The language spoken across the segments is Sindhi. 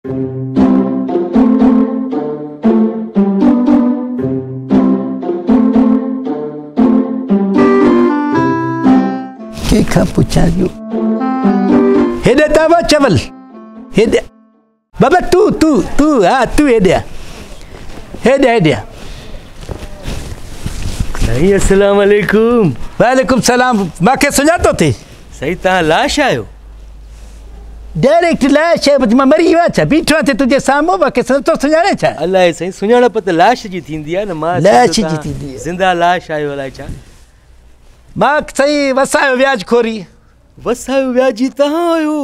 ڪنهن کان پڇان جو هيڏي ته آ چول هيڏي بابا تون تون تون ها تون هيڏي آ هيڏي هيڏي آ. سائين السلام عليڪم. وعليڪم السلام مانکي سڃاتو ٿي؟ سائين تهان لاش آهيو؟ ڊائريڪٽ لاش آهي مان مري ويو آهيان ڇا بيٺو آهيان تنهنجي سامهون مانکي نٿو سڃاڻين ڇا؟ الائي سائين سڃاڻپ ته لاش جي ٿيندي آهي نه مان لاش جي ٿيندي آهي زنده لاش آهيو الائي ڇا؟ مان سائين وسايو وياج خوري. وسايو وياجي تهان آهيو.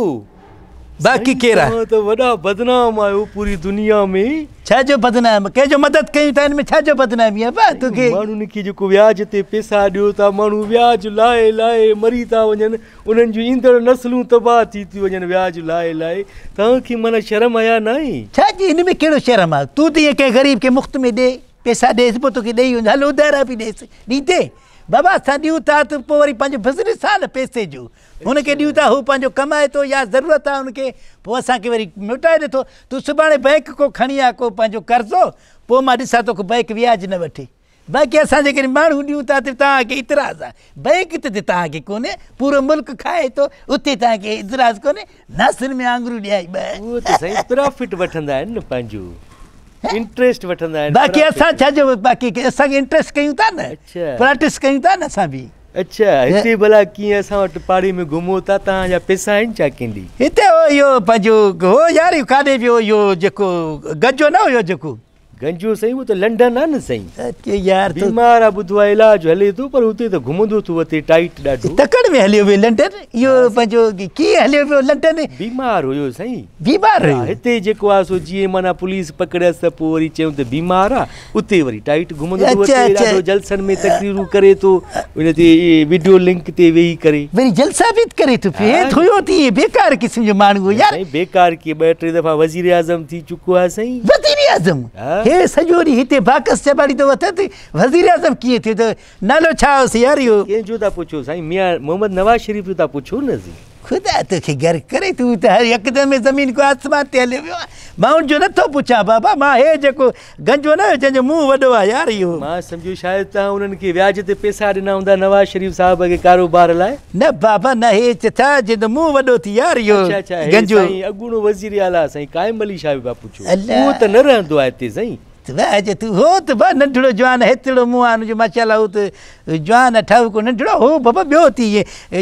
باقي ڪير آهي؟ توهان ته وڏا بدنام آهيو پوري دنيا ۾. ڇا جو بدنام؟ ڪنهن جو مدد ڪيون ٿا ان ۾ ڇا جو بدنامي آهي ڀاء توکي. ماڻهن کي جيڪو وياج تي پيسا ڏيو ٿا ماڻهو وياج لاهي لاهي مري ٿا وڃن انهن جون ايندڙ نسلون تباهه ٿي ٿيون وڃن وياج لاهي لاهي توهان کي معنيٰ شرم حيا ناهي. ڇا جي ان ۾ ڪهڙو شرم آهي تون ته ائين ڪنهن غريب کي مفت ۾ ڏي پيسا ڏيس پوء توکي ڏئي وڃ هل اڌارا به ڏيس ڏيندين بابا اسان ڏيون ٿا ته پوء وري پنهنجو بزنس آهي نه پيسي جو هن کي ڏيون ٿا هو پنهنجو ڪمائي ٿو يا ضرورت آهي هن کي پوء اسان کي وري موٽائي ڏي ٿو تون سڀاڻي بئنڪ کان کڻي آ ڪو پنهنجو قرضو پوء مان ڏسان توکي بئنڪ وياج نه وٺي باقي اسان جيڪڏهن ماڻهو ڏيون ٿا ته توهان کي اعتراض آهي بئنڪ تي ته توهان کي ڪونهي پورو ملڪ کائي ٿو اتي توهان کي اعتراض ڪونهي ناسن ۾ آڱريون ڏيائي ٻه. اهو ته سائين پرافٽ وٺندا آهن نه پنهنجو انٽريسٽ وٺندا آهن. باقي اسان ڇا جو باقي اسان کي انٽريسٽ ڪيون ٿا نه پراٽيسٽ ڪيون ٿا نه اسان به. اڇا هتي ڀلا ڪيئن اسان وٽ پاڙي ۾ گهمو ٿا توهان جا پيسا آهن ڇا ڪنهن ڏي؟ هتي هو اهو پنهنجو هو يار اهو ڪاڏي ويو اهو جيڪو گنجو نه هيو جيڪو. گنجو سائين اهو ته لنڊن آ نه سائين. اچي يار تو. بيمار آ ٻڌو آ علاج هلي ٿو پر اتي ته گهمندو ٿو وتي ٽائيٽ ڏاڍو. تڪڙ ۾ هليو ويو لنڊن اهو پنهنجو ڪيئن هليو ويو لنڊن. بيمار هيو سائين. بيمار هيو. هتي جيڪو آ سو جيئن معنيٰ پوليس پڪڙيس ته پوء وري چيائون ته بيمار آ اتي وري ٽائيٽ گهمندو ٿو وتي ڏاڍو جلسن ۾ تقريرون ڪري ٿو ان تي وڊيو لنڪ تي ويهي ڪري. وري جلسا به ڪري ٿو پيو هي ٿيو ٿي بيڪار قسم جو ماڻهو هو يار. سائين بيڪار ڪيئن ٻه ٽي دفعا وزيراعظم ٿي چڪو آ سائين. وزيراعظم هي سڄو ڏينهن هتي باڪس چٻاڙيندو ٿو وتي ته وزيراعظم ڪيئن ٿيو ته نالو ڇا هوس يار اهو. ڪنهن جو ٿا پڇو سائين ميان محمد نواز شريف جو ٿا پڇو نه سائين. خدا توکي غرق ڪري تون ته هر يڪدم ۾ زمين کان آسمان تي هليو ويو آهين مان ان جو نٿو پڇان بابا مان هي جيڪو گنجو نه جنهن جو منهن وڏو آهي يار اهو. مان سمجهيو شايد توهان انهن کي وياج تي پيسا ڏنا هوندا نواز شريف صاحب کي ڪاروبار لاء. نه بابا نه هي ڇا جنهن جو منهن وڏو ٿي يار اهو گنجو. اڇا اڇا هي سائين اڳوڻو وزير اعليٰ سائين قائم علي شاهه به پيا پڇو اهو ته نه رهندو آهي هتي سائين. واهه جي تون هو ته با ننڍڙو جوان هيتڙو منهن آ ان جو ماشاءالله هو ته جوان ٺاهوڪو ننڍڙو هو بابا ٻيو ٿي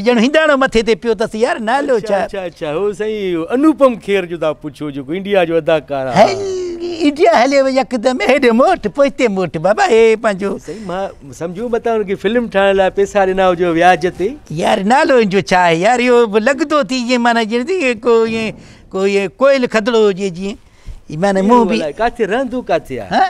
ڄڻ هنداڻو مٿي تي پيو اٿس يار نالو ڇا. اڇا اڇا هو سائين انوپم کير جو ٿا پڇو جيڪو انڊيا جو اداڪار آ. هل انڊيا هليو ويو يڪدم هيڏي موٽ پوئتي موٽ بابا هي پنهنجو. سائين مان سمجهيو متان ان کي فلم ٺاهڻ لاء پيسا ڏنا هجيو وياج تي. يار نالو ان جو ڇا آهي يار اهو لڳندو ٿي جيئن معنيٰ جيئن ڪو ائين ڪو ائين ڪوئل کدڙو هجي جيئن. معنيٰ مون به. ڪاٿي رهندو ڪاٿي آ؟ ها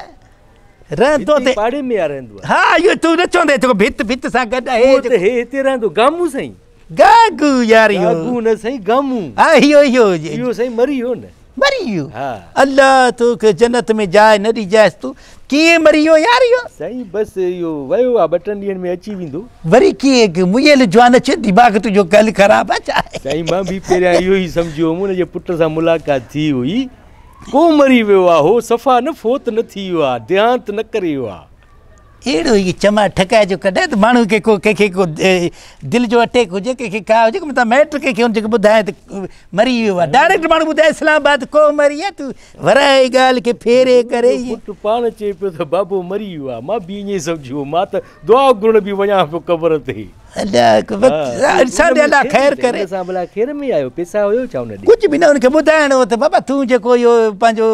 رهندو ته پاڙي ۾ آ رهندو آ. ها اهو تون نه چوندين ته ڀت ڀت سان گڏ آهي. اهو ته هي هتي رهندو گامون سائين. گاگو يار اهو. گاگو نه سائين گامون. ها اهو اهو. اهو سائين مري ويو نه. مري ويو. ها. الله توکي جنت ۾ جاء نه ڏجانس تون ڪيئن مري ويو يار اهو. سائين بس اهو ويو آ ٻه ٽن ڏينهن ۾ اچي ويندو. وري ڪيئن مئل جوان اچي دماغ تنهنجو ڪل خراب آ ڇا. سائين مان به پهريان اهو ئي سمجهيو هوم ان جي پٽ سان ملاقات ٿي هئي ڪو مري ويو آ هو صفا نه فوت نه ٿي ويو آ ديهانت نه ڪري ويو آ. اهڙو ئي چما ٺڪاء جو ڪڍي ته ماڻهو کي ڪو ڪنهن کي ڪو دل جو اٽيڪ هجي ڪنهن کي ڪا هجي متان مائٽ ڪنهن کي ان کي ٻڌائي ته مري ويو آ ڊائريڪٽ ماڻهو ٻڌائي اسلام آباد ڪو مري آ تون ورائي ڳالهه کي ڦيري ڪري پٽ پاڻ چئي پيو ته بابو مري ويو آ مان به ائين ئي سمجهيو مان ته دعا گهرڻ به وڃان پيو قبر تي. الله ڏي الله خير ڪري. ان سان ڀلا خير ۾ آيو پيسا هيو ڇا ان ڏي؟ ڪجهه به نه ان کي ٻڌائڻو هو ته بابا تون جيڪو اهو پنهنجو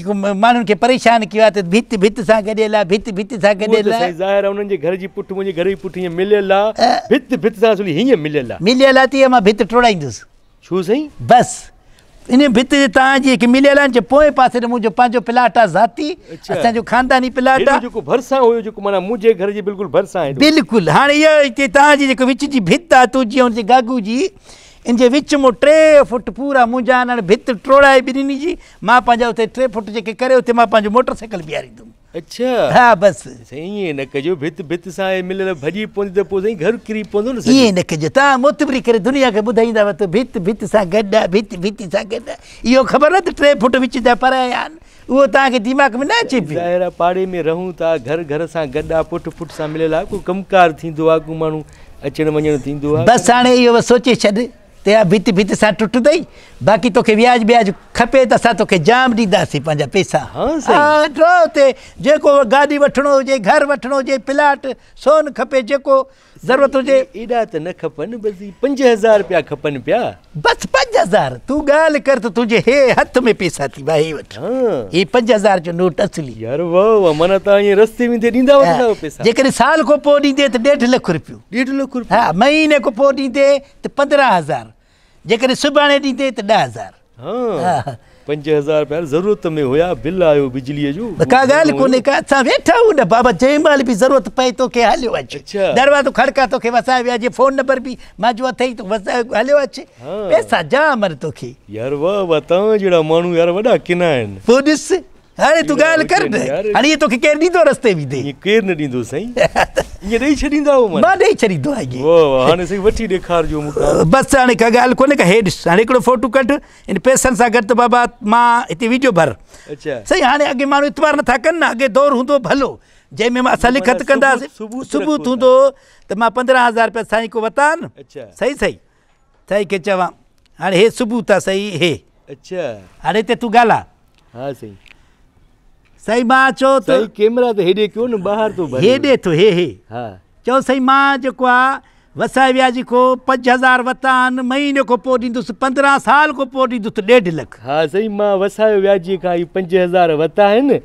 جيڪو ماڻهن کي پريشان ڪيو آهي ته ڀت ڀت سان گڏيل آهي ڀت ڀت سان گڏيل آهي. اهو ته سائين ظاهر آهي انهن جي گهر جي پٺ منهنجي گهر جي پٺ ائين مليل آهي ڀت ڀت سان اصل هيئن مليل آهي. مليل آهي تيئن مان ڀت ٽوڙائيندس. ڇو سائين؟ بس ان ڀت جي تان جي هڪ مليل آهن جي پوئين پاسي ڏي منهنجو پنهنجو پلاٽ آهي ذاتي اسان جو خانداني پلاٽ آهي. هيڏو جيڪو ڀرسان هيو جيڪو معنيٰ منهنجي گهر جي بلڪل ڀرسان هيڏو. بلڪل هاڻي اهو هتي تان جي جيڪو وچ جي ڀت آهي تنهنجي ۽ ان جي گاگو جي ان جي وچ مان 3 فوٽ پورا منهنجا آهن هاڻي ڀت ٽوڙائي ٻنهي جي مان پنهنجا اتي 3 فوٽ جيڪي ڪري اتي مان پنهنجو موٽر سائيڪل بيهاريندم. اڇا. ها بس. سائين ائين نه ڪجو ڀت ڀت سان اهي مليل ڀڄي پوندي ته پوء سائين گهر ڪري پوندو نه سڄو. ائين نه ڪجو توهان معتبري ڪري دنيا کي ٻڌائيندا ته ڀت ڀت سان گڏ آ ڀت ڀت سان گڏ آ اهو خبر نه ته 3 فوٽ وچ جا پرايا آهن اهو توهان کي دماغ ۾ نه اچي پيو. ظاهر آ پاڙي ۾ رهون ٿا گهر گهر سان گڏ آ پٽ پٽ سان مليل آ ڪو ڪم ڪار ٿيندو آ ڪو ماڻهو اچڻ وڃڻ ٿيندو آ. بس هاڻي اهو سوچي ڇڏ ته اها ڀت ڀت سان ٽٽندئي باقي توکي وياج ٻياج کپي ته اسان توکي جام ڏينداسين پنهنجا پيسا. ها سائين. ها ڊرو تي جيڪو گاڏي وٺڻو هجي گهر وٺڻو هجي پلاٽ سون کپي جيڪو ضرورت هجي. ايڏا ته نه کپن بس هي 5000 رپيا کپن پيا. بس 5000 تون ڳالهه ڪر ته تنهنجي هي هٿ ۾ پيسا ٿي ويا هي وٺ هي 5000 جو نوٽ اصلي. يار واهه واهه معنيٰ توهان ائين رستي ويندي ڏيندا وٺندا آهيو پيسا. جيڪڏهن سال کان پوء ڏيندي ته 1.5 لک رپيو. 1.5 لک رپيو. ها مهيني کان پوء ڏيندي ته 15000 جيڪڏهن سڀاڻي ڏيندي ته 10000. ها 5000 رپيا ضرورت ۾ هيا بل آيو بجليء جو. ڪا ڳالهه ڪونهي ڪا اسان ويٺا آهيون نه بابا جنهن مهل به ضرورت پئي توکي هليو اچ دروازو کڙڪا توکي وسائي ويا جي فون نمبر به منهنجو اٿئي تون وسائي هليو اچ پئسا جام آهن توکي. يار واهه واهه توهان جهڙا ماڻهو يار وڏا ڪنا آهن. پوء ڏس هاڻي تون ڳالهه ڪر نه هاڻي ائين توکي ڪير ڏيندو رستي ويندي. ائين ڪير نه ڏيندو سائين ائين ڏئي ڇڏيندا آهيو معنيٰ. مان ڏئي ڇڏيندو آهيان ائين. واهه واهه هاڻي سائين وٺي ڏيکارجو مون کان. بس هاڻي ڪا ڳالهه ڪونهي ڪا هي ڏس هاڻي هڪڙو فوٽو ڪڍ ان پئسن سان گڏ ته بابا مان هتي ويڊيو ڀر. اڇا. سائين هاڻي اڳي ماڻهو اعتبار نٿا ڪن نه اڳي دور هوندو ڀلو جنهن ۾ اسان لکت ڪنداسين ثبوت هوندو ته مان 15000 رپيا سائين کان ورتا آهن. اڇا. صحيح صحيح سائين کي چوان هاڻي هي ثبوت آ سائين هي. اڇا. هاڻي هتي تون ڳالهاء. ها سائين. سائين مان چئو ته. سائين ڪيمرا ته هيڏي ڪيو نه ٻاهر ٿو ڀري. هيڏي ٿو هي هي. ها. چئو سائين مان جيڪو آ وسائي وياجي کان 5000 ورتا آهن مهيني کان پوء ڏيندس 15 سال کان پوء ڏيندس 1.5 لک. ها سائين مان وسايو وياجي کان هي 5000 ورتا آهن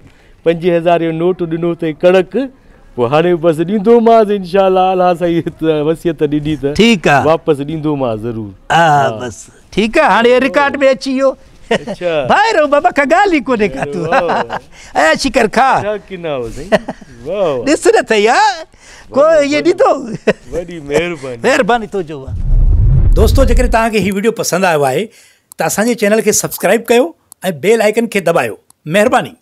5000 جو نوٽ ڏنو اٿئي ڪڙڪ پوء هاڻي بس ڏيندومانس انشاء الله الله سائين وصيت ڏني ته ٺيڪ آ واپس ڏيندومانس ضرور. ها بس ٺيڪ آ هاڻي رڪارڊ ۾ اچي ويو. اڇا. ڀائر بابا ڪا ڳالهه ئي ڪونهي ڪا تون عياشي ڪر کا. ڇا ڪنا هو سائين واهه واهه. ڏس نه ٿئي ها ڪو ائين ڏيندو. وڏي مهرباني. مهرباني تنهنجو. دوستو جيڪڏهن توهان کي هي وڊيو پسند آيو آهي ته اسان جي چينل کي سبسڪرائب ڪيو ۽ بيل آئيڪن کي دٻايو مهرباني.